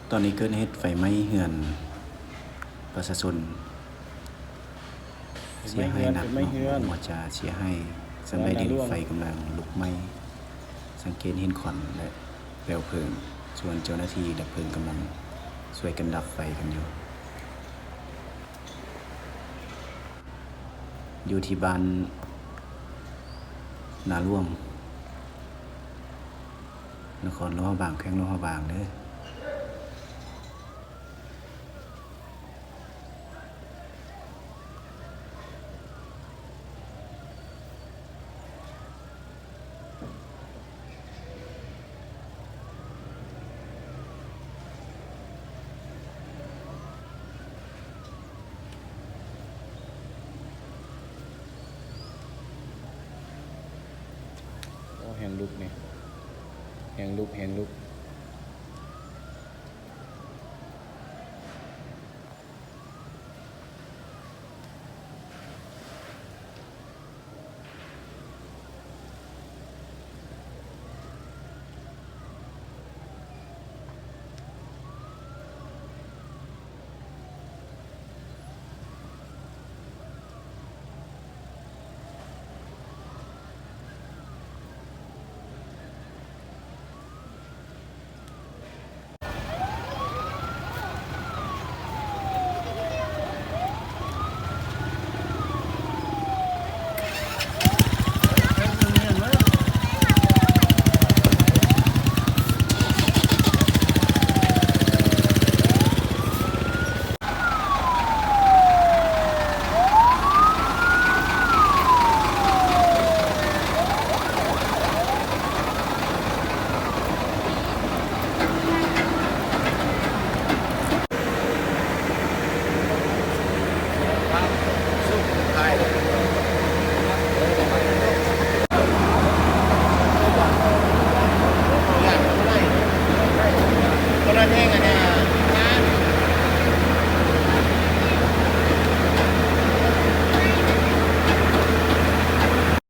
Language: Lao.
ຕອນນີ້ເກີດເຫດໄຟໄໝ້ເຮືອນປະຊາຊົນ ເສຍຫາຍໜັກເນາະ ບໍ່ວ່າຈະເສຍຫາຍສ່ຳໃດ. ດຽວນີ້ໄຟກຳລັງລຸກໄໝ້ ສັງເກດເຫັນຄວັນ ແລະ ເປັວເພີງ, ສ່ວນເຈົ້າໜ້າທີ່ດັບເພີງກຳລັງຊ່ວຍກັນດັບໄຟກັນຢູ່. ຢູ່ທີ່ບ້ານນາຫຼວງ ນະຄອນຫຼວງພະບາງ ແຂວງຫຼວງພະບາງເດີ້. ໂອ້ ແຮງລຸກນີ້ ແຮງລຸກ ແຮງລຸກ.